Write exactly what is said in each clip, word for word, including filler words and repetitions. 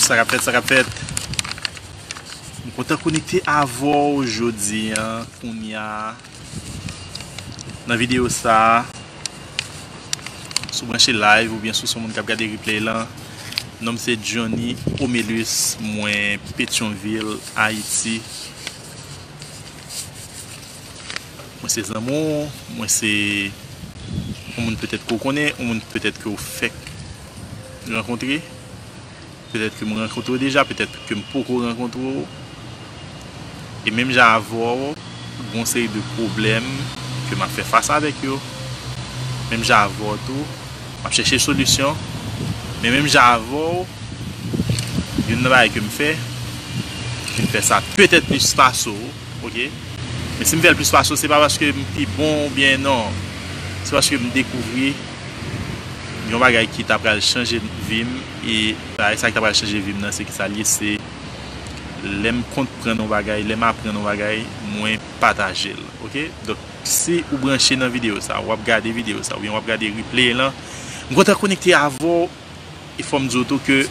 Sa k ap fèt, sa k ap fèt. M kontan konekte avè w jodi a, kounye a, nan videyo sa a. Si w branche live oubyen si w se yon moun k ap gade replay lan, non m se Johnny Omelus, mwen Petyonvil, Ayiti. Mwen se zanmi w, mwen se yon moun petèt ke w konnen, yon moun petèt ke w fèk rankontre, petèt ke m rankontre w deja, petèt ke m poko rankontre w. E menm jan avè w, gen yon seri de pwoblèm ke m ap fè fas avèk yo. Menm jan avè w tou, m ap chèche solisyon. Men menm jan avè w, youn nan bagay ke m fè, ke m fè sa petèt plis pase w, oke? Men si m fè l plis pase w, se pa paske m pi bon oubyen non. Se paske m dekouvri yon bagay ki ta pral chanje vi m, e bagay sa ki ta pral chanje vi m nan, se kisa l ye, se lè m konprann yon bagay, lè m aprann yon bagay, mwen pataje l, oke? Donk, si ou branche nan videyo sa, w ap gade videyo sa, oubyen w ap gade replay lan, m kontan konekte avè w, e fò m di w tou ke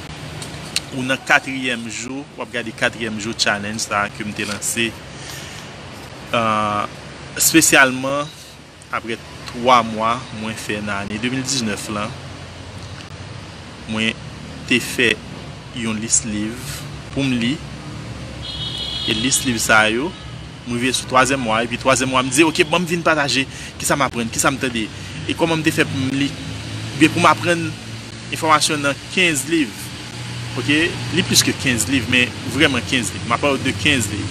ou nan katriyèm jou, w ap gade katriyèm jou challenge sa a ke m te lanse, ah, espesyalman apre twa mwa mwen fè nan ane de mil diznèf lan, mwen te fè yon lis liv pou m li. E lis liv sa yo, m rive sou twazyèm mwa, epi twazyèm mwa, m di, "Oke, ban m vin pataje kisa m aprann, kisa m tande, e kòman m te fè pou m li, oubyen pou m aprann enfòmasyon nan kenz liv." Oke? Li plis ke kenz liv, men vrèman kenz liv. M ap pale w de kenz liv.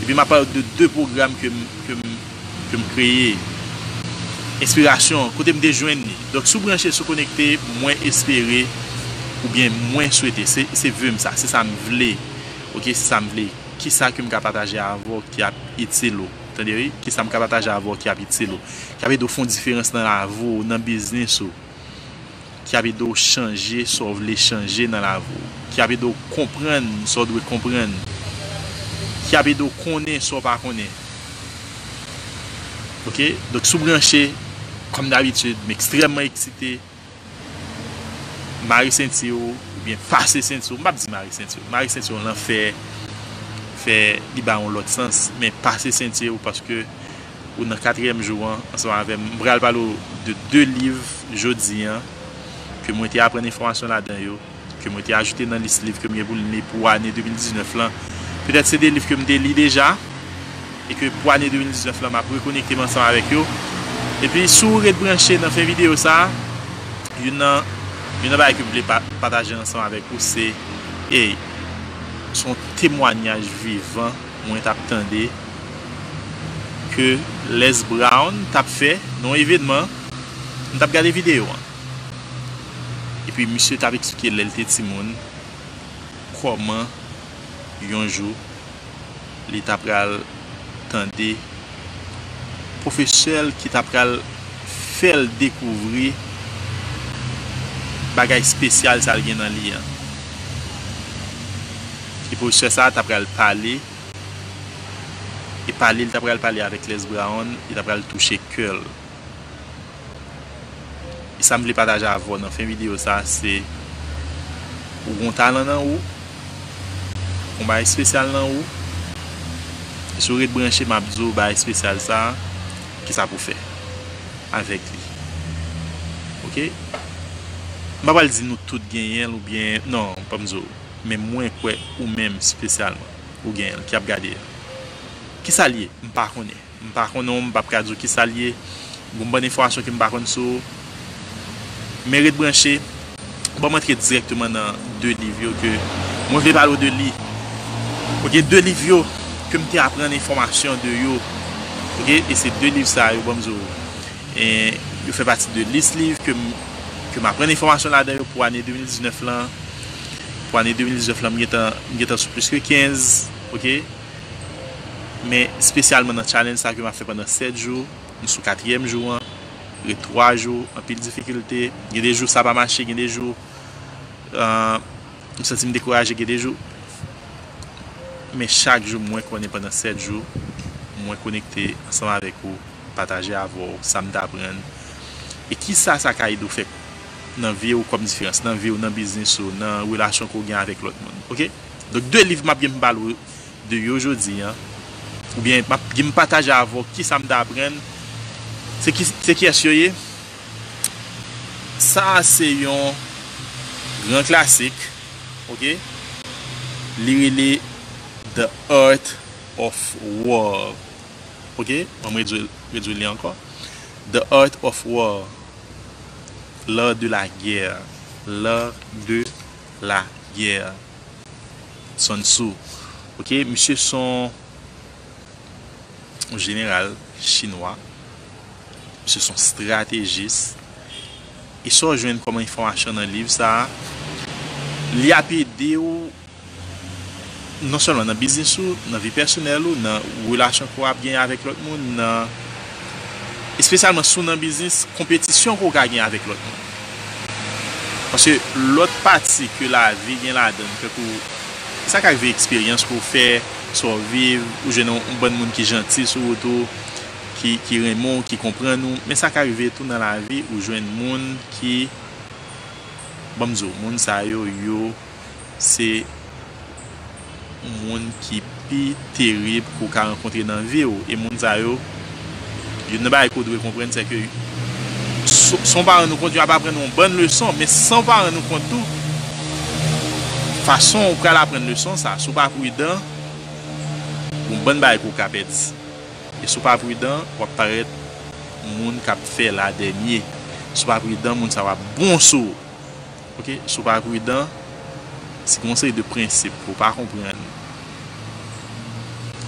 Epi m ap pale w de de pwogram ke m, ke m, ke m kreye. Enspirasyon, kote m te jwenn li. Donk, si w branche, si w konekte, mwen espere, oubyen mwen swete, se, se ve m sa, se sa m vle. Oke, se sa m vle. Kisa ke m ka pataje avè w ki ap itil ou? Tande wi, kisa m ka pataje avè w ki ap itil ou? Ki ap ede w fè yon diferans nan lavi w, nan biznis ou. Ki ap ede w chanje sa w vle chanje nan lavi w, ki ap ede w konprann sa w dwe konprann, ki ap ede w konnen sa w pa konnen. Oke? Donk, si w branche, kòm dabitid, m ekstrèmman eksite. Mare senti w, oubyen pase senti w. M p ap di mare senti w. Mare senti w lan fè, fè li ba yon lòt sans, men pase senti w paske ou nan katriyèm jou an ansanm avè m. M pral pale w de de liv jodi an ke mwen te aprann enfòmasyon ladan yo, ke mwen te ajoute nan lis liv ke m gen pou m li pou ane de mil diznèf lan. Petèt se de liv ke m te li deja e ke pou ane de mil diznèf lan m ap rekonekte m ansanm avèk yo. Epi si w ret branche nan fen videyo sa a, youn nan, youn nan bagay ke m vle pa-, pataje ansanm avèk ou se, ey, se yon temwayaj vivan mwen t ap tande ke Les Brown t ap fè nan yon evènman. M t ap gade videyo an. Epi misye t ap eksplike lè l te timoun kòman yon jou li ta pral tande pwofesè l ki ta pral fè l dekouvri bagay espesyal sa l gen nan li an. E pwofesè sa a ta pral pale, e pale l ta pral pale avèk Les Brown, li ta pral touche kè l. E sa m vle pataje avè w nan fen videyo sa a, se ou gen yon talan nan ou, ou gen yon bagay espesyal nan ou. E si w ret branche, m ap di w bagay espesyal sa a, kisa pou w fè avèk li. Oke? M pa pral di nou tout genyen l oubyen, non, pa m di w. Men mwen kwè ou menm espesyalman, ou genyen l, ki ap gade a. Kisa l ye? M pa konnen. M pa konnen w, m p ap ka di w kisa l ye. Gon bann enfòmasyon ke m pa konn sou ou. Men ret branche. Ban m antre dirèkteman nan de liv yo ke mwen vle pale w de li. Oke, de liv yo ke m te aprann enfòmasyon de yo. Oke, e se de liv sa yo, ban m di w. E yo fè pati de lis liv ke m, ke m aprann enfòmasyon ladan yo pou ane de mil diznèf lan. Pou ane de mil diznèf lan, m gentan, m gentan sou plis ke kenz, oke? Men espesyalman nan challenge sa ke m ap fè pandan sèt jou, m sou katriyèm jou an, ret twa jou, anpil difikilte. Gen de jou sa pa mache, gen de jou, ah, m santi m dekouraje, gen de jou. Men chak jou, mwen konnen pandan sèt jou, mwen konekte ansanm avèk ou, pataje avè w sa m t aprann. E kisa sa ka ede w fè nan vi w kòm diferans, nan vi w, nan biznis ou, nan relasyon ke w gen avèk lòt moun. Oke? Donk, de liv m ap gen pou m pale w de yo jodi a, oubyen m ap gen m pataje avè w kisa m te aprann, se ki, se kiyès yo ye? Sa a se yon gran klasik, oke? Li rele The Art of War. Oke? Ban m redwi, redwi li ankò. The Art of War. L'art de la guerre. L'art de la guerre. Sun Tzu. Oke? Misye se yon jeneral chinwa. Misye se yon estratejis. E sa w jwenn kòm enfòmasyon nan liv sa a, li ap ede w non sèlman nan biznis ou, nan vi pèsonèl ou, nan relasyon ke w ap gen avèk lòt moun, nan, espesyalman si w nan biznis, konpetisyon ke w ka gen avèk lòt moun. Paske lòt pati ke lavi gen ladan l, tankou sa ka rive eksperyans ke w fè, sa w viv, ou jwenn yon, yon bann moun ki janti sou wout ou, ki, ki renmen w, ki konprann ou. Men sa ka rive tou nan lavi, ou jwenn moun ki, ban m di w, moun sa yo, yo se moun ki pi terib ke w ka rankontre nan vi w. E moun sa yo, youn nan bagay ke w dwe konprann, se ke s-, san w pa rann ou kont, yo ap aprann ou yon bann leson, men san w pa rann ou kont tou, fason w pral aprann leson sa, si w pa pridan, yon bann bagay ke w ka pèdi. E si w pa pridan, w ap parèt moun k ap fè la dènye. Si w pa pridan, moun sa yo ap bon sou ou. Oke? Si w pa pridan, si gen yon seri de prensip ke w pa konprann,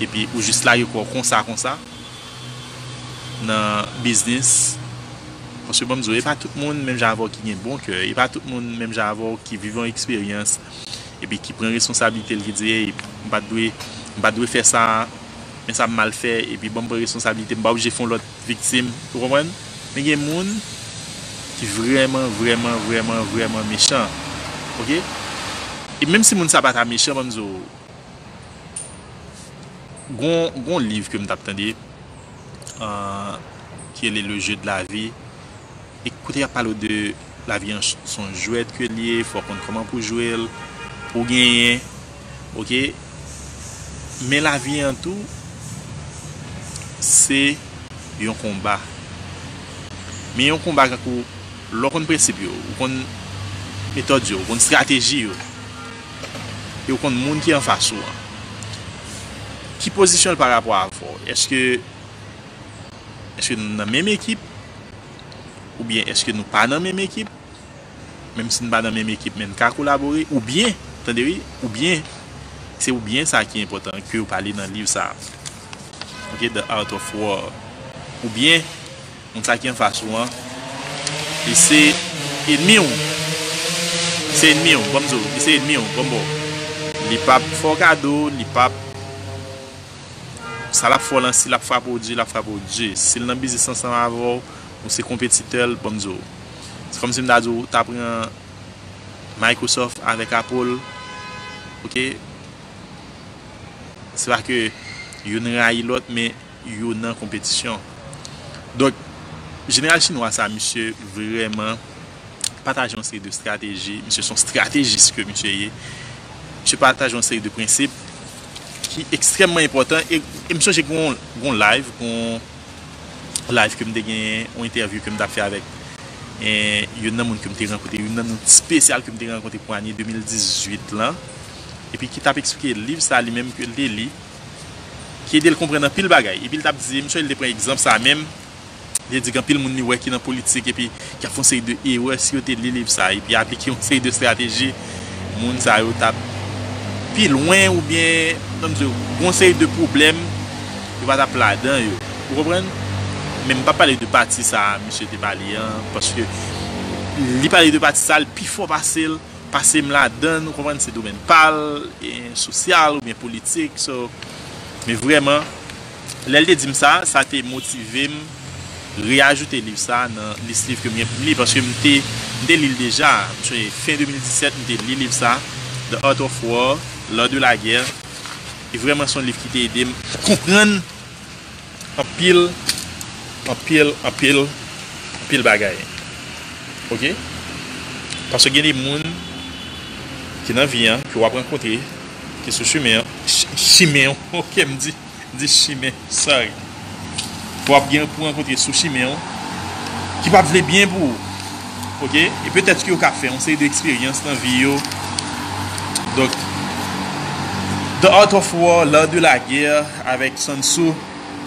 epi ou jis lage kò w konsa, konsa, nan biznis, paske ban m di w, e pa tout moun menm jan avè w ki gen bon kè, e pa tout moun menm jan avè w ki viv yon eksperyans, epi ki pran responsablite l, ki di, "Ey, m pa t dwe, m pa t dwe fè sa, men sa m mal fè, epi ban m pran responsablite m, m pa oblije fè yon lòt viktim." Ou konprann? Men gen moun ki vrèman, vrèman, vrèman, vrèman mechan. Oke? E menm si moun sa pa ta mechan, ban m di w, gon, gon liv ke m t ap tande, ah, ki rele Le Jeu de la Vie. E kote y ap pale w de lavi an, s-, s on jwèt ke l ye, fò w konn kòman pou w jwe l, pou w genyen, oke? Men lavi an tou, se yon konba. Men yon konba kankou, lè w konn prensip yo, ou konn metòd yo, ou konn estrateji yo, e ou konn moun ki anfas ou an. Ki pozisyon l pa rapò avè w? Èske, èske nou nan menm ekip? Oubyen èske nou pa nan menm ekip? Menm si n pa nan menm ekip, men n ka kolabore. Oubyen, tande wi, oubyen, se oubyen sa ki enpòtan ke yo pale nan liv sa a. Oke, The Art of War. Oubyen, moun sa ki anfas ou an, li se enmi w. Li se enmi w, ban m di w, li se enmi w, ban m ba w. Li p ap fè w kado, li p ap, sa l ap fè w lan, si l ap frape w di, l ap frape w di. Si l nan biznis ansanm avè w, ou se konpetitè l, ban m di w. Se kòmsi m ta di w, ou ta pran Microsoft avèk Apple, oke? Se pa ke youn rayi lòt, men yo nan konpetisyon. Donk, jeneral chinwa sa, misye vrèman pataje yon seri de estrateji. Misye se yon estratejis ke misye ye. Misye pataje yon seri de prensip ki ekstrèmman enpòtan. E, e m sonje gon, gon live, gon live ke m te genyen, yon entèvyou ke m t ap fè avèk, eh, youn nan moun ke m te rankontre, youn nan moun espesyal ke m te rankontre pou ane de mil dizuit lan, epi ki t ap eksplike liv sa li menm ke l te li, ki ede l konprann anpil bagay. Epi l t ap di, m sonje l te pran egzanp sa menm, li te di gen anpil moun li wè ki nan politik epi ki ap fè yon seri de erè, si yo te li liv sa epi aplike yon seri de estrateji, moun sa yo t ap pi lwen oubyen, ban m di w, gon seri de pwoblèm, yo pa t ap ladan yo. Ou konprann? Men m p ap pale de pati sa a misye te pale an, paske li pale de pati sa a, li pi fò pase l, pase m ladan l, ou konprann, se domèn pa l, e, sosyal oubyen politik, so, men vrèman, lè l te di m sa, sa te motive m reajoute liv sa nan lis liv ke m gen pou m li, paske m te, m te li l deja. M sonje fen de mil disèt, m te li liv sa, The Art of War, L'Art de la Guerre. E vrèman, se yon liv ki te ede m konprann anpil, anpil, anpil, anpil bagay. Oke? Paske gen de moun ki nan vi an, ke w ap rankontre, ki sou chimen an, ch- chimen an, ok, m di, m di chimen, sorry. W ap gen pou rankontre sou chimen an, ki p ap vle byen pou ou, ok? E petèt ke yo ka fè yon seri de eksperyans nan vi yo. Donk, The Art of War, L'art de la guerre, avèk Sun Tzu,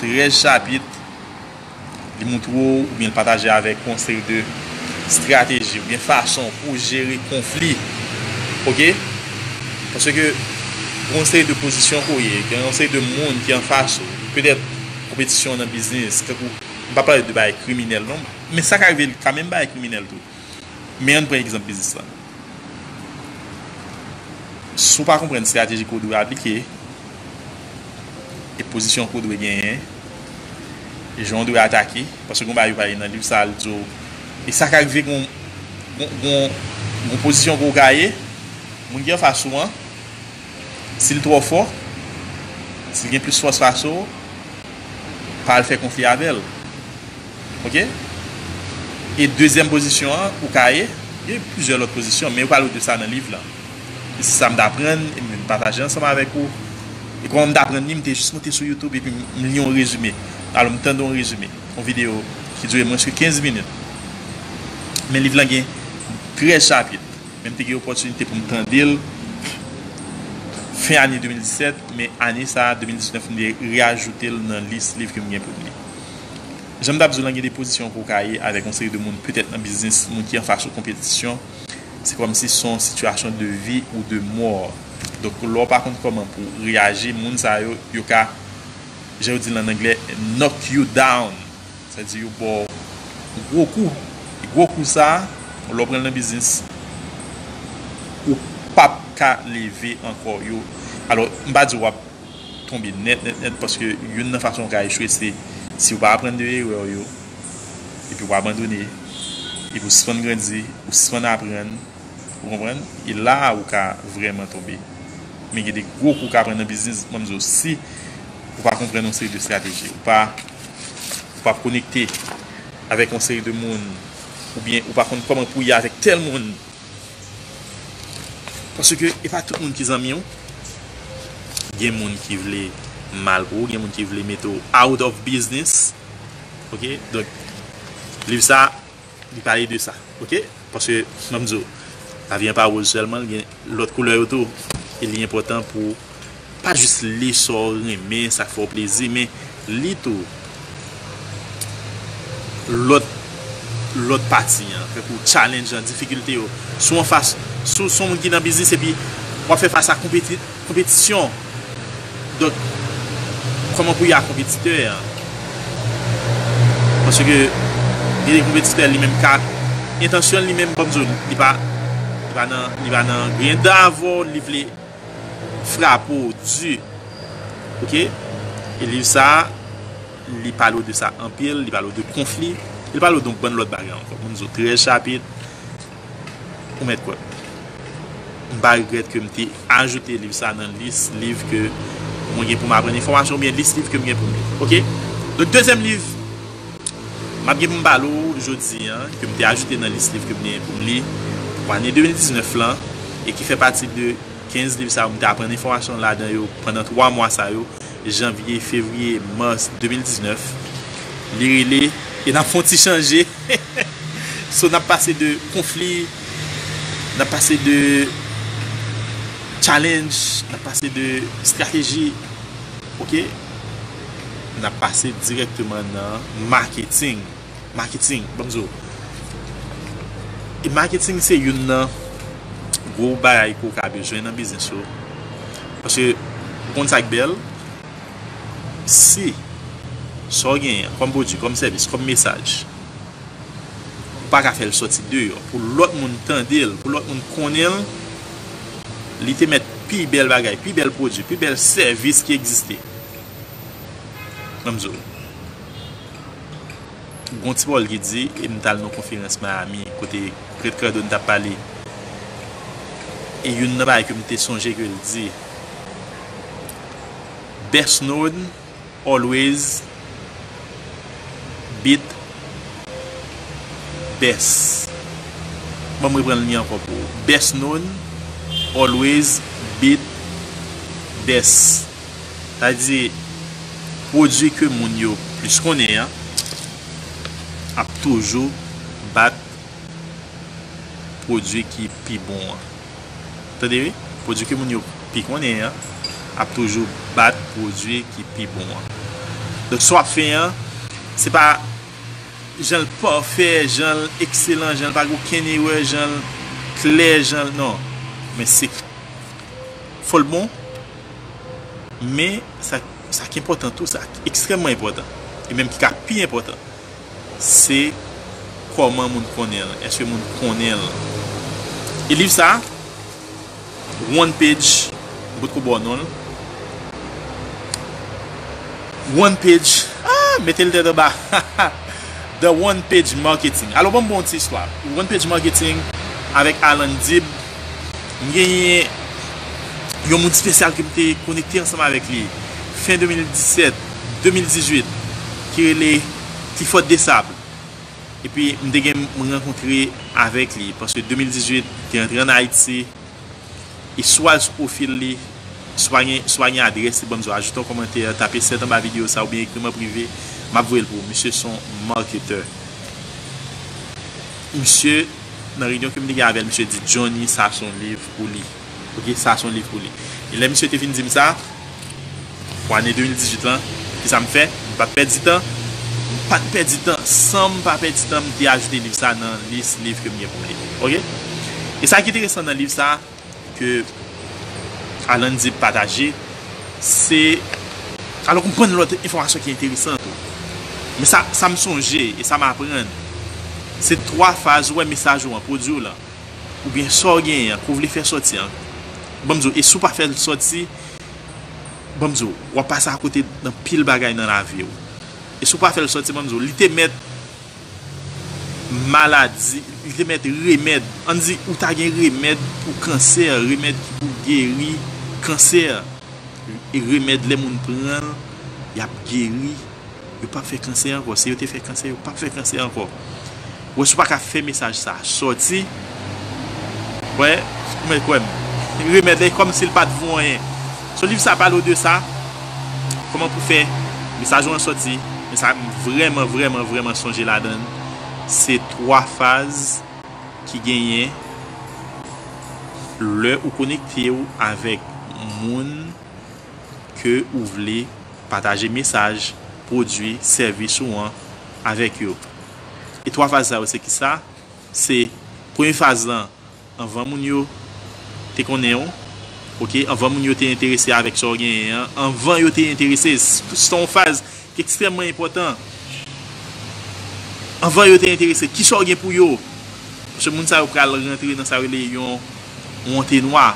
trèz chapit, li montre w oubyen l pataje avèk ou yon seri de estrateji oubyen fason pou jere konfli. Ok? Paske gen yon seri de pozisyon ke w ye, gen yon seri de moun ki anfas ou. Petèt konpetisyon nan biznis, tankou, m pa pale de bagay kriminèl non, men sa ka rive kanmenm bagay kriminèl tou. Men ann pran egzanp biznis lan. Si w pa konprann estrateji ke w dwe aplike, e pozisyon ke w dwe genyen, e jan w dwe atake, paske gen bagay yo pale nan liv sa a, li di w, e sa ka rive gen yon, gen, gen, gen pozisyon ke w ka ye, moun ki anfas ou an, si l twò fò, si l gen plis fòs pase w, pa al fè konfli avè l. Ok? E dezyèm pozisyon an, ou ka ye, gen plizyè lòt pozisyon, men yo pale de sa nan liv lan. E se sa m t aprann, e m vin pataje ansanm avèk ou. E kòman m t aprann li, m te jis moute sou YouTube epi m, m li yon rezime. Alò, m tande yon rezime, yon videyo ki dire mwens ke kenz minit. Men liv lan gen trèz chapit. Men m te gen opòtinite pou m tande l fen ane de mil disèt, men ane sa a, de mil diznèf, m te reajoute l nan lis liv ke m gen pou m li. Jan m t ap di w lan, gen de pozisyon ke w ka ye avèk yon seri de moun, petèt nan biznis, moun ki anfas ou, konpetisyon. Se kòmsi se yon sitiyasyon de vi ou de mò. Donk, lè w pa konn kòman pou w reyaji, moun sa yo, yo ka, jan yo di l ann anglè, knock you down. Sa vle di yo ba w gwo kou. E gwo kou sa a, lè w pran l nan biznis, ou p ap ka leve ankò. Yo, alò, m pa di w ap tonbe nèt, nèt, nèt, paske youn nan fason w ka echwe, se si w pa aprann de erè w yo, epi w abandone, epi w sispann grandi, ou sispann aprann, ou konprann? E la a ou ka vrèman tonbe. Men gen de gwo kou w ka pran nan biznis, ban m di w, si ou pa konprann yon seri de estrateji, ou pa, ou pa konekte avèk yon seri de moun, oubyen ou pa konn kòman pou w ye avèk tèl moun. Paske e pa tout moun ki zanmi w. Gen moun ki vle mal pou ou, gen moun ki vle mete w out of business. Ok? Donk, liv sa, li pale de sa. Ok? Paske, ban m di w, lavi an pa woz sèlman, li gen lòt koulè yo tou. E li enpòtan pou pa jis li sa w renmen, sa k fè w plezi, men li tou lòt, lòt pati an, tankou challenge an, difikilte yo. Si w anfas, si w se yon moun ki nan biznis epi w ap fè fas a konpeti-, konpetisyon, donk, kòman pou y a konpetitè an? Paske gen de konpetitè li menm ka, entansyon li menm, ban m di w, li pa, li pa nan, li pa nan griyen dan avè w, li vle frape w di. Ok? E liv sa a, li pale w de sa anpil, li pale w de konfli, e li pale w de yon bann lòt bagay ankò. Ban m di w, trèz chapit, ou mèt kwè m. M pa regrèt ke m te ajoute liv sa nan lis liv ke mwen gen pou m aprann enfòmasyon, oubyen lis liv ke m gen pou m li. Ok? Donk, dezyèm liv m ap gen pou m pale w jodi an, ke m te ajoute nan lis liv ke m gen pou m li pou ane de mil diznèf lan, e ki fè pati de kenz liv sa yo, m te aprann enfòmasyon ladan yo pandan twa mwa sa yo, janvye, fevriye, mas de mil diznèf. Li rele, e n ap fè yon ti chanje. So, n ap pase de konfli, n ap pase de challenge, n ap pase de estrateji, ok? N ap pase dirèkteman nan marketing. Marketing, ban m di w. E marketing se youn nan gwo bagay ke w ka bezwen nan biznis ou. Paske, ou konn sa k bèl, si sa w genyen kòm pwodui, kòm sèvis, kòm mesaj, ou pa ka fè l sòti deyò pou lòt moun tande l, pou lòt moun konnen l, li te mèt pi bèl bagay, pi bèl pwodui, pi bèl sèvis ki egziste. Ban m di w. Gon ti pawòl ki di, e m t al nan konferans Miami, kote Grant Cardone t ap pale. E youn nan bagay ke m te sonje ke l di, best known always beat best. Ban m reprann li ankò pou ou. Best known always beat best. Sa vle di, pwodui ke moun yo plis konnen an ap toujou bat pwodui ki pi bon an. Tande wi, pwodui ke moun yo pi konnen an ap toujou bat pwodui ki pi bon an. Donk, sa w ap fè an, se pa jan l pafè, jan l ekselan, jan l pa gen okenn erè, jan l klè, jan l, non. Men se, fò l bon, men sa, sa ki enpòtan tou, sa ki ekstrèmman enpòtan, e menm ki ka pi enpòtan, se kòman moun konnen l. Èske moun konnen l? E liv sa, One Page, m potko ba w non l. One Page, ah, mete l tèt anba. The One Page Marketing. Alò, ban m ba w yon ti istwa. One Page Marketing avèk Alan Dib. M genyen yon moun espesyal ke m te konekte ansanm avèk li fen de mil disèt, de mil dizuit, ki rele Clifford Dessables. Epi m te gen m rankontre avèk li, paske de mil dizuit, m te antre ann Ayiti, e si w al sou pwofil li, si w pa gen, si w pa gen adrès li, ban m di w, ajoute yon kòmantè, tape sèt anba videyo sa oubyen ekri m an prive, m ap voye l pou ou. Misye se yon marketer. Misye, nan reyinyon ke m te gen avè l, misye di, Johnny, sa se yon liv pou li. Ok, sa se yon liv pou li. E lè misye te fin di m sa, pou ane de mil dizuit lan, kisa m fè? M pa t pèdi tan. M pa t pèdi tan. San m pa pèdi tan, m te ajoute liv sa nan lis liv ke m gen pou m li. Ok? E sa ki enteresan nan liv sa, ke Alan Dib pataje, se, alò, konprann lòt enfòmasyon ki enteresan tou. Men sa, sa m sonje e sa m aprann, se twa faz, ou wè mesaj ou an, pwodui w lan, oubyen sa w genyen an, ke w vle fè sòti an, ban m di w, e si w pa fè l sòti, ban m di w, w ap pase akote nan pil bagay nan lavi w. E si w pa fè l sòti, ban m di w, li te mèt maladi, li te mèt remèd. Ann di, ou ta gen remèd pou kansè, remèd ki pou geri kansè. E remèd, lè moun pran l, y ap geri. Yo p ap fè kansè ankò. Si yo te fè kansè, yo p ap fè kansè ankò. Ou wè, si w pa ka fè mesaj sa a sòti, wè, ou mèt kwè m. Remèd la, e kòmsi l pa t vo anyen. So, liv sa pale w de sa, kòman pou fè mesaj ou an sòti. Men sa m vrèman, vrèman, vrèman sonje ladan l, se twa faz ki genyen lè ou konekte w avèk moun ke ou vle pataje mesaj, pwodui, sèvis ou an avèk yo. E twa faz sa yo se kisa? Se premye faz lan, anvan moun yo te konnen w, ok, anvan moun yo te enterese avèk sa w genyen an, anvan yo te enterese, s-, se yon faz ki ekstrèmman enpòtan. Anvan yo te enterese, kisa w gen pou yo? Paske moun sa yo pral rantre nan sa yo rele yon, yon antenwa.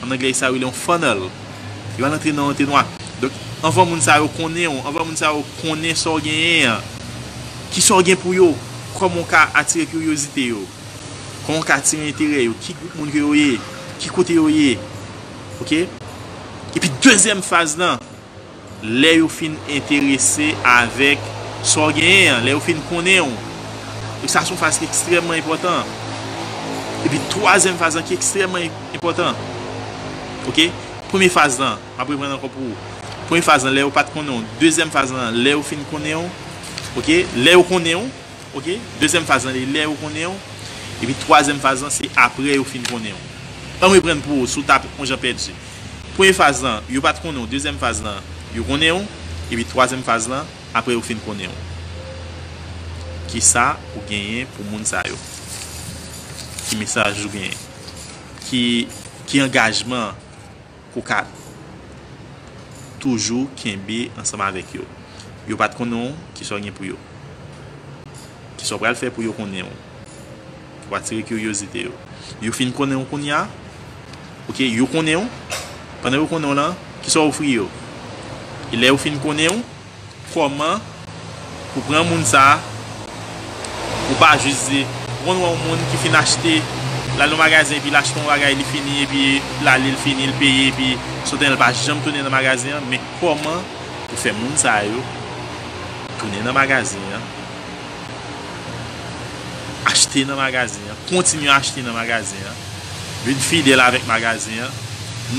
An anglè, sa yo rele yon funnel. Yo pral rantre nan yon antenwa. Donk, anvan moun sa yo konnen w, anvan moun sa yo konnen sa w genyen an, kisa w gen pou yo? Kòman w ka atire kiryozite yo? Kòman w ka atire enterè yo? Ki gwoup moun ke yo ye? Ki kote yo ye? Ok? Epi dezyèm faz lan, lè yo fin enterese avèk sa w genyen an, lè yo fin konnen w. E sa se yon faz ki ekstrèmman enpòtan. Epi twazyèm faz lan ki ekstrèmman enpòtan. Ok? Premye faz lan, m ap reprann ankò pou ou. Premye faz lan, lè yo pa t konnen w. Dezyèm faz lan, lè yo fin konnen w. Ok? Lè yo konnen w. Ok? Dezyèm faz lan, lè yo konnen w. Epi twazyèm faz lan, se apre yo fin konnen w. Ann reprann pou ou, si w t ap yon jan pèdi. Premye faz lan, yo pa t konnen w. Dezyèm faz lan, yo konnen w. Epi twazyèm faz lan, apre yo fin konnen w. Kisa ou genyen pou moun sa yo? Ki mesaj ou genyen? Ki, ki angajman ke w ka toujou kenbe ansanm avèk yo? Yo pa t konnen w, kisa w gen pou yo? Kisa w pral fè pou yo konnen w? Pou atire kiryozite yo. Yo fin konnen w kounye a. Ok, yo konnen w. Pandan yo konnen w lan, kisa w ofri yo? E lè yo fin konnen w, kòman pou pran moun sa a, ou pa jis di, ou konn wè yon moun ki fin achte, l al nan magazen, epi l achte yon bagay, li fini, epi l ale, l fini, l peye, epi sot an, l pa janm tounen nan magazen an, men kòman pou fè moun sa yo tounen nan magazen an, achte achte nan magazen an, kontinye achte nan magazen an, vin fidèl avèk magazen an,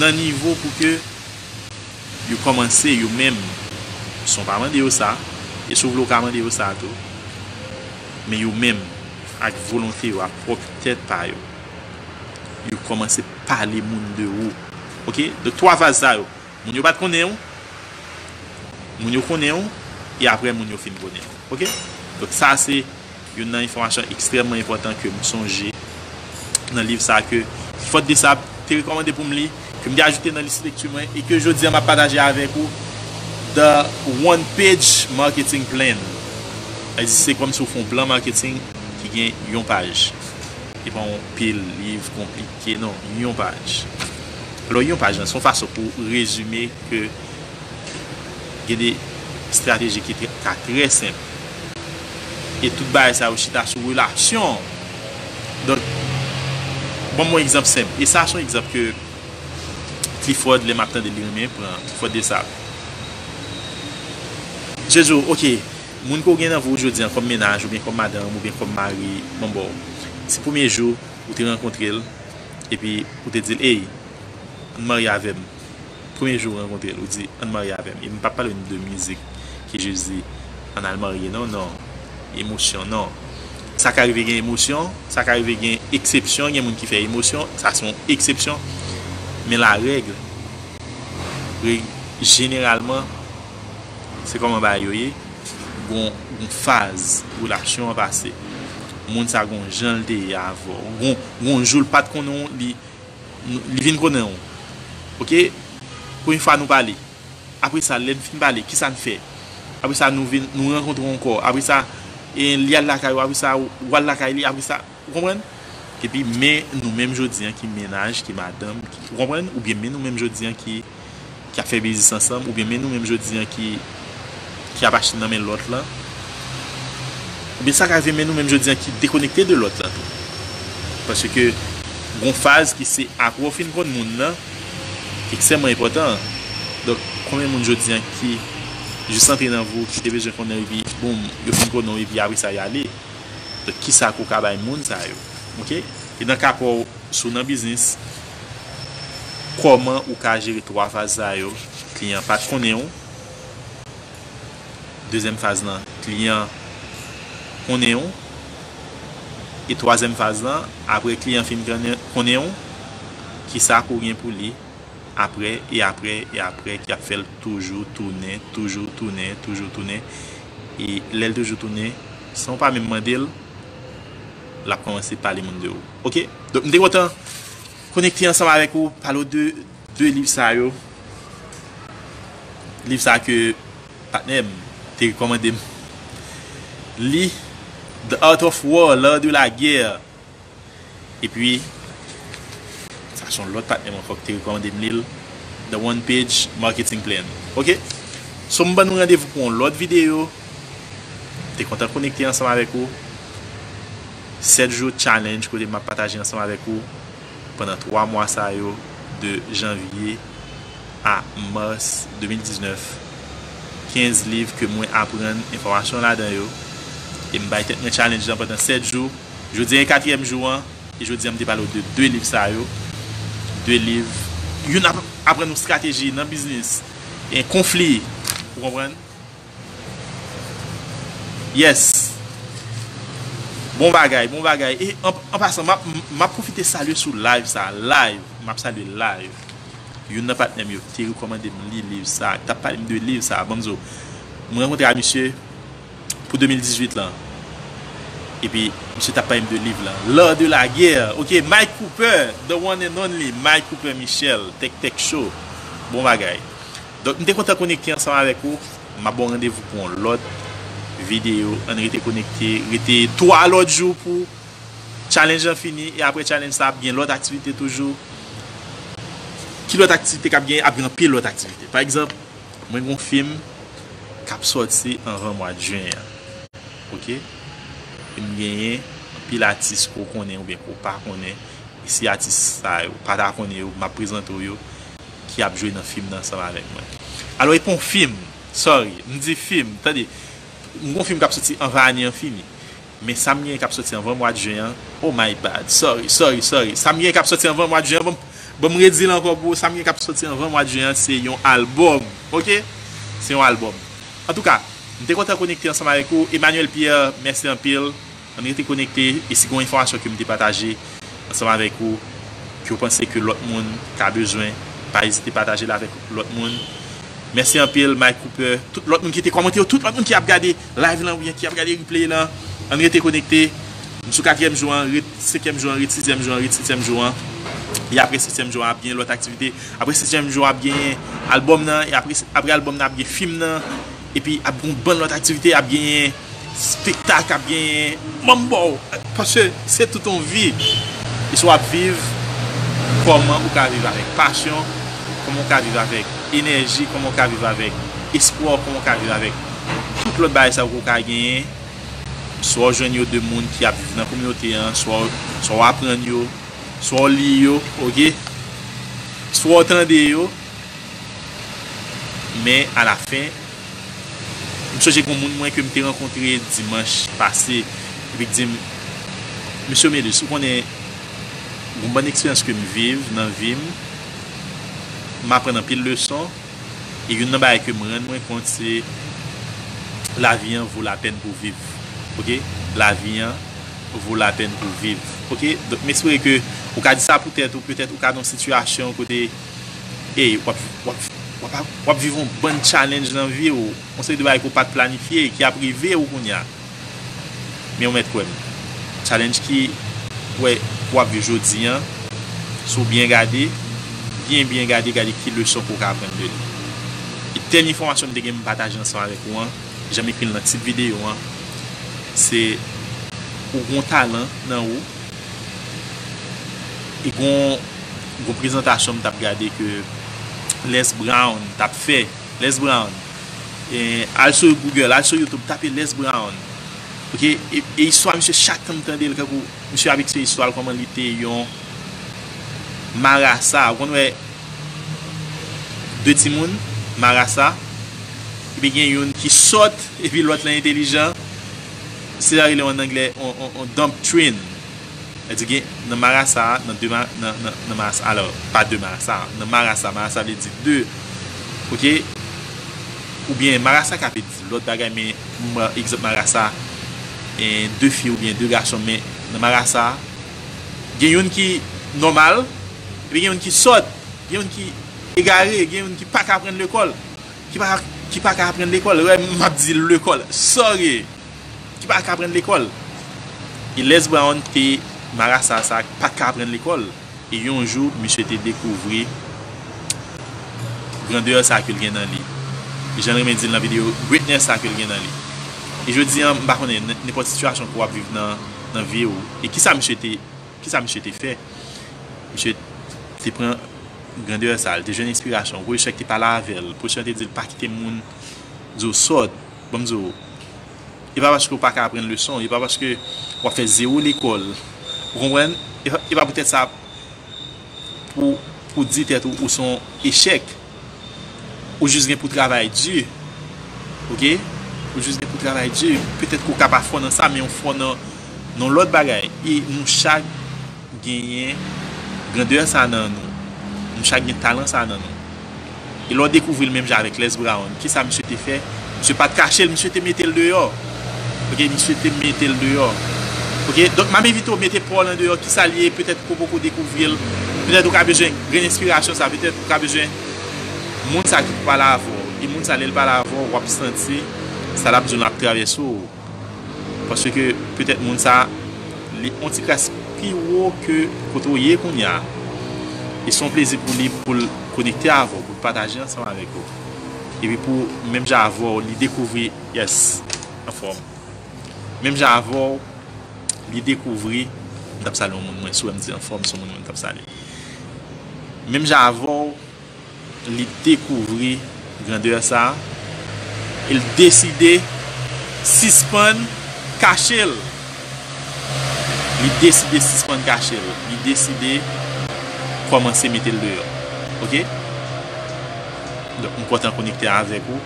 nan nivo pou ke yo kòmanse yo menm, san w pa mande yo sa, e si w vle w ka mande yo sa tou, men yo menm, ak volonte yo, ak pwòp tèt pa yo, yo kòmanse pale moun de ou. Oke? Donk, twa faz sa yo. Moun yo pa t konnen w, moun yo konnen w, e apre moun yo fin konnen w. Oke? Donk, sa se youn nan enfòmasyon ekstrèmman enpòtan ke m sonje nan liv sa ke Clifford Desab te rekòmande pou m li, ke m te ajoute nan lis lekti mwen, e ke jodi a m ap pataje avèk ou, The One Page Marketing Plan. Sa vle di se kòmsi w fè yon plan marketing ki gen yon paj. E pa yon pil liv konplike, non, yon paj. Alò, yon paj lan, se yon fason pou rezime ke gen de estrateji ki trè, ka trè senp. E tout bagay sa yo chita sou relasyon. Donk, ban m yon egzanp senp. E sa se yon egzanp ke Clifford, lè m ap tande li renmen pran, Clifford Desab. Jezi, oke, moun ke w gen nan vi w jodi a kòm mennaj, oubyen kòm madanm, oubyen kòm mari, bon, bon, se premye jou ou te rankontre l, epi ou te di l, ey, ann marye avè m. Premye jou ou rankontre l, ou di, ann marye avè m. E m p ap pale de mizik ke Jezi ann al marye, non, non. Emosyon, non. Sa ka rive gen emosyon, sa ka rive gen eksepsyon, gen moun ki fè emosyon, sa se yon eksepsyon. Men larèg, règ, jeneralman, se kòman bagay yo ye, gon, gon faz relasyon an pase. Moun sa gon jan l te ye avè w. Gon, gon jou l pa t konnen w, li, li vin konnen w. Oke? Premye fwa nou pale. Apre sa, lè n fin pale, kisa n fè? Apre sa, nou vin, nou rankontre ankò. Apre sa, e, li al lakay ou, apre sa, ou al lakay li, apre sa, ou konprann? Epi, men nou menm jodi a ki mennaj, ki madanm, ki, ou konprann? Oubyen men nou menm jodi a ki, ki ap fè biznis ansanm, oubyen men nou menm jodi a ki, ki ap achte nan men lòt lan. Oubyen sa ka rive men nou menm jodi a ki dekonekte de lòt lan tou. Paske gon faz ki se apre w fin konn moun nan, ki ekstrèmman enpòtan. Donk, konbyen moun jodi a ki jis antre nan vi w, ki te bezwen konnen w, epi, boum, yo fin konnen w, epi apre sa, y ale? Donk, kisa ke w ka bay moun sa yo? Oke? E nan ka pa w, si w nan biznis, kòman ou ka jere twa faz sa yo? Kliyan pa t konnen w. Dezyèm faz lan, kliyan konnen w. E twazyèm faz lan, apre kliyan fin konnen, konnen w, kisa ke w gen pou li apre, e apre, e apre, ki ap fè l toujou tounen, toujou tounen, toujou tounen. E lè l toujou tounen, san w pa menm mande l, l ap kòmanse pale moun de ou. Oke? Donk, m te kontan konekte ansanm avèk ou, pale w de, de liv sa yo. Liv sa ke patnè m te rekòmande m li, The Art of War, L'art de la guerre. Epi, sa se yon lòt patnè m ankò ki te rekòmande m li l, The One Page Marketing Plan. Oke? So, m ban nou randevou pou yon lòt videyo. M te kontan konekte ansanm avèk ou. Sèt jou challenge kote m ap pataje ansanm avèk ou pandan twa mwa sa yo, de janvye a mas de mil diznèf, kenz liv ke mwen aprann enfòmasyon ladan yo. E m bay tèt mwen challenge lan pandan sèt jou. Jodi a e katriyèm jou an, e jodi a m te pale w de de liv sa yo. De liv, youn ap aprann ou estrateji nan biznis, gen konfli, ou konprann? Yes. Bon bagay, bon bagay. E an, an pasan, m ap, m ap pwofite salye sou live sa. Live, m ap salye live. Youn nan patnè m yo te rekòmande m li liv sa, t ap pale m de liv sa. Ban m di w, mwen rankontre ak misye pou de mil dizuit lan. Epi, misye t ap pale m de liv lan. L'art de la guerre. Oke, Mike Cooper, the one and only Mike Cooper Michel, Tech Tech Show. Bon bagay. Donk, m te kontan konekte ansanm avèk ou. M ap ba w randevou pou yon lòt videyo. Ann rete konekte. Rete twa lòt jou pou challenge lan fini. E apre challenge sa, ap gen lòt aktivite toujou. Ki lòt aktivite k ap gen? Ap gen anpil lòt aktivite. Pa egzanp, mwen gen yon fim k ap sòti anvan mwa jen an. Oke? E m genyen anpil atis ke w konnen oubyen ke w pa konnen. E si atis sa yo pa ta konnen yo, m ap prezante w yo, ki ap jwe nan fim nan ansanm avèk mwen. Alò, e pa yon fim, sorry, m di fim, tande, m gen yon fim k ap sòti anvan ane an fini. Men sa m gen k ap soti anvan mwa de jen an, oh my bad, sorry, sorry, sorry. Sa m gen k ap soti anvan mwa de jen an, bon, bon, m redi l ankò pou ou, sa m gen k ap soti anvan mwa de jen an, se yon albòm, oke? Se yon albòm. Antouka, m te kontan konekte ansanm avèk ou. Emmanuel Pierre, mèsi anpil. Ann rete konekte, e si gen yon enfòmasyon ke m te pataje ansanm avèk ou, ke w panse ke lòt moun ka bezwen, pa ezite pataje l avèk lòt moun. Mèsi anpil, Mike Cooper, tout lòt moun ki te kòmante yo, tout lòt moun ki ap gade live lan oubyen ki ap gade replay lan. Ann rete konekte. M sou katriyèm jou an, ret senkyèm jou an, ret sizyèm jou an, ret setyèm jou an. E apre setyèm jou an, ap gen lòt aktivite. Apre setyèm jou an, ap gen albòm nan. E apre, apre albòm nan, ap gen fim nan. Epi ap gen yon bann lòt aktivite, ap genyen spektak, ap genyen manbo. Paske se tout yon vi. E si w ap viv, kòman ou ka viv avèk pasyon, kòman ou ka viv avèk enèji, kòman ou ka viv avèk espwa, kòman ou ka viv avèk tout lòt bagay sa yo ke w ka genyen. Swa w jwenn yo de moun ki ap viv nan kominote an, swa w, swa w aprann yo, swa w li yo, oke? Swa w tande yo. Men alafen, m sonje gen yon moun mwen ke m te rankontre dimanch pase, epi k di m, "Mesye Melus, ou konnen, gen yon bann eksperyans ke m viv nan vi m, m aprann anpil leson, e youn nan bagay ke m rann mwen kont, se lavi an vo lapèn pou viv." Oke? Lavi an vo lapèn pou viv. Oke? Donk, m espere ke ou ka di sa pou tèt ou, petèt ou ka nan yon sitiyasyon kote, ey, w ap, w ap, w ap, w ap viv yon bann challenge nan vi w, yon seri de bagay ke w pa t planifye, ki ap rive w kounye a. Men w mèt kwè m. Challenge ki, w wè, w ap viv jodi an, si w byen gade, byen, byen gade, gade ki leson ke w ka aprann de li. E dènye enfòmasyon m te gen m pataje ansanm avèk ou an, jan m ekri l nan tit videyo an, se ou gen yon talan nan ou, e gen yon, gen yon prezantasyon m t ap gade ke Les Brown t ap fè. Les Brown. E, al sou Google, al sou YouTube, tape Les Brown. Oke? E, e istwa misye, chak tan m tande l, kankou misye ap eksplike istwa l, kòman li te yon marasa. Ou konn wè de timoun, marasa, epi gen youn ki sòt, epi lòt la entelijan. Se sa yo rele an anglè, on, on, on dump train. Sa vle di gen nan marasa, nan de ma-, nan, nan, nan marasa, alò, pa de marasa, nan marasa, marasa vle di de, oke? Oubyen marasa ka vle di lòt bagay, men m pran egzanp marasa, e, de fi oubyen de gason, men nan marasa, gen youn ki nòmal, epi gen youn ki sòt, gen youn ki egare, gen youn ki pa ka aprann lekòl, ki pa, ki pa ka aprann lekòl, wè, m ap di lekòl, sorry, ki pa ka aprann lekòl. E Les Brown te marasa sa k pa t ka aprann lekòl. E yon jou, misye te dekouvri grandè sa ke l gen nan li. E jan l renmen di l nan videyo, greatness sa ke l gen nan li. E jodi an, m pa konnen, n-, nenpòt sitiyasyon ke w ap viv nan, nan vi w. E kisa misye te, kisa misye te fè? Misye te pran grandè sa, li te jwenn enspirasyon. Pwofesè k te pale avè l, pwofesè an te di l, "Pa kite moun di w sòt." Ban m di w, e pa paske w pa ka aprann leson, e pa paske w ap fè zewo lekòl. Ou konprann? E pa, e pa poutèt sa pou, pou di tèt ou, ou se yon echèk. Ou jis gen pou travay di. Oke? Ou jis gen pou travay di. Petèt ke w ka pa fò nan sa, men w fò nan, nan lòt bagay. E nou chak genyen grandè sa nan nou. Nou chak gen talan sa nan nou. E lè w dekouvri l menm jan avèk Les Brown, kisa misye te fè? Misye pa t kache l, misye te mete l deyò. Oke, misye te mete l deyò. Oke, donk m ap envite w mete pa w lan deyò, kisa l ye, petèt ke w poko dekouvri l, petèt ou ka bezwen grenn enspirasyon sa, petèt ou ka bezwen moun sa ki pou pale avè w. E moun sa, lè l pale avè w, w ap santi sa l ap di w lan ap travèse w. Paske petèt moun sa, li on ti kras pi wo ke kote w ye kounye a. E se yon plezi pou li, pou l konekte avè w, pou l pataje ansanm avèk ou. Epi pou menm jan avè w, li dekouvri, yes, anfòm. Menm jan avè w, li dekouvri, m t ap salye yon moun, mwen, si w wè m di anfòm, se yon moun mwen t ap salye. Menm jan avè w, li dekouvri grandè sa a, e l deside sispann kache l. Li deside sispann kache l. Li deside kòmanse mete l deyò. Oke? Donk, m kontan konekte avèk ou.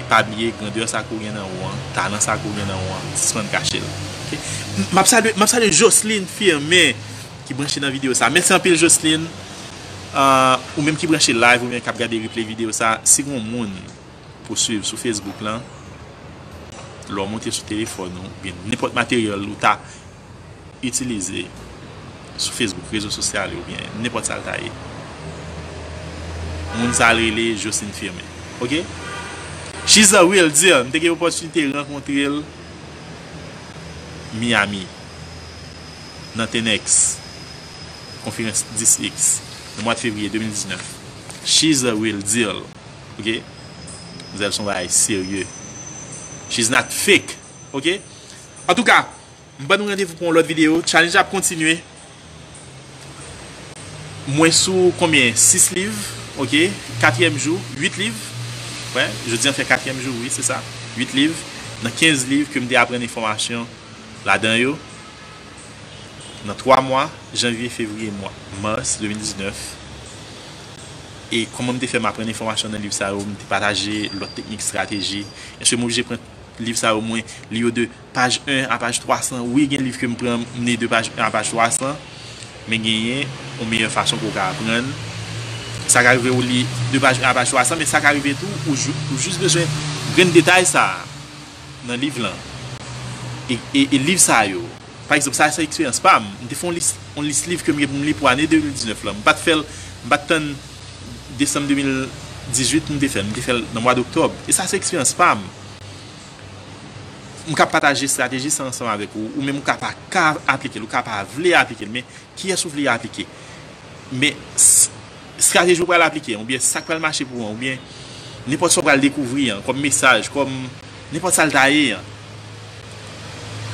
E abiye, grandè sa ke w gen nan ou an, talan sa ke w gen nan ou an, sispann kache l. Ok? M ap salye, m ap salye Jocelyn Firmin ki branche nan videyo sa. Mèsi anpil, Jocelyn. Ah, ou menm ki branche live, ou menm k ap gade replay videyo sa, si gen yon moun pou swiv sou Facebook lan, lè w monte sou telefòn ou, oubyen nenpòt materyèl ou ta itilize sou Facebook, rezo sosyal yo, oubyen nenpòt sa l ta ye. Moun sa a rele Jocelyn Firmin. Ok? She's a real deal. M te gen opòtinite rankontre l Miami, nan ten X, konferans dis X, nan mwa fevriye de mil diznèf. She's a real deal. Ok? Manzèl se yon bagay serye. She's not fake. Ok? Antouka, m ban nou randevou pou yon lòt videyo. Challenge ap kontinye. Mwen sou konbyen? Sis liv. Ok? Katriyèm jou, uit liv. Wè, jodi an fè katriyèm jou, wi, se sa. Uit liv. Nan kenz liv ke m te aprann enfòmasyon ladan yo. Nan twa mwa, janvye, fevriye, mwa, mas de mil diznèf. E kòman m te fè m aprann enfòmasyon nan liv sa yo, m te pataje lòt teknik, estrateji. Èske m oblije pran liv sa yo, mwen li yo de paj en a paj twa san? Wi, gen liv ke m pran, m li de paj en a paj twa san, men genyen yon meyè fason pou w ka aprann. Sa ka rive ou li de paj en a paj twa san, men sa ka rive tou, ou, ou jis bezwen grenn detay sa a nan liv lan. E, e, e liv sa yo, pa egzanp, sa se eksperyans pa m. M te fè yon lis, yon lis liv ke m gen pou m li pou ane de mil diznèf lan. M pa t fè l, m pa t tann desanm de mil dizuit pou m te fè l. M te fè l nan mwa doktòb. E sa se eksperyans pa m. M ka pataje estrateji sa ansanm avèk ou. Ou menm ou ka pa ka aplike l, ou ka pa vle aplike l, men kiyès ou vle aplike. Men s-, estrateji ou pral aplike an, oubyen sa k pral mache pou ou an, oubyen nenpòt sa ou pral dekouvri an, kòm mesaj, kòm nenpòt sa l ta ye an.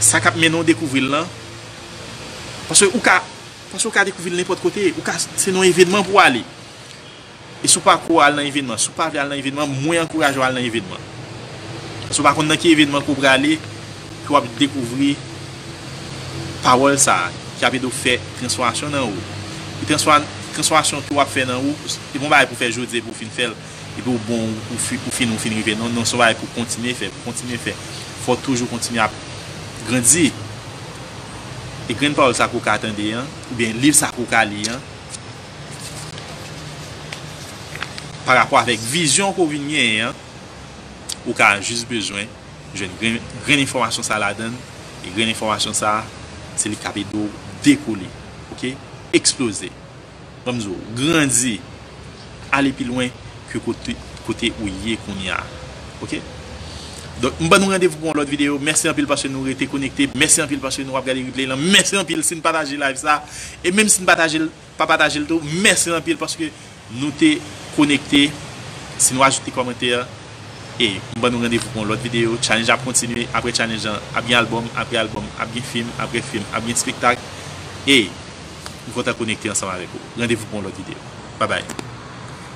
Sa k ap mennen w dekouvri l lan. Paske ou ka, paske ou ka dekouvri l nenpòt kote. Ou ka, se nan yon evènman pou w ale. E si w pa ko al nan evènman, si w pa vle al nan evènman, mwen ankouraje w al nan evènman. Paske w pa konn nan ki evènman ke w prale, ke w ap dekouvri pawòl sa a, ki ap ede w fè transfòmasyon nan ou. E transfò-, transfòmasyon ke w ap fè nan ou, se pa yon bagay pou w fè jodi epi w fin fè l, epi w bon, ou fi-, ou fin, ou fin rive. Non, non, se yon bagay pou w kontinye fè, pou w kontinye fè. Fò w toujou kontinye ap grandi. E grenn pawòl sa ke w ka tande an, oubyen liv sa ke w ka li an, pa rapò avèk vizyon ke w vin genyen an, ou ka jis bezwen jwenn grenn, grenn enfòmasyon sa ladan l, e grenn enfòmasyon sa, se li k ap ede w dekole, ok? Eksploze. Ban m di w, grandi, ale pi lwen ke kote, kote ou ye kounye a. Ok? Donk, m ban nou randevou pou yon lòt videyo. Mèsi anpil paske nou rete konekte. Mèsi anpil paske nou ap gade replay lan. Mèsi anpil si n pataje live sa. E menm si n pataje l, pa pataje l tou, mèsi anpil paske nou te konekte. Si nou ajoute kòmantè, e m ban nou randevou pou yon lòt videyo. Challenge ap kontinye. Apre challenge lan, ap gen albòm. Apre albòm, ap gen fim. Apre fim, ap gen espektak. E M kontan konekte ansanm avèk ou. Randevou pou yon lòt videyo. Babay.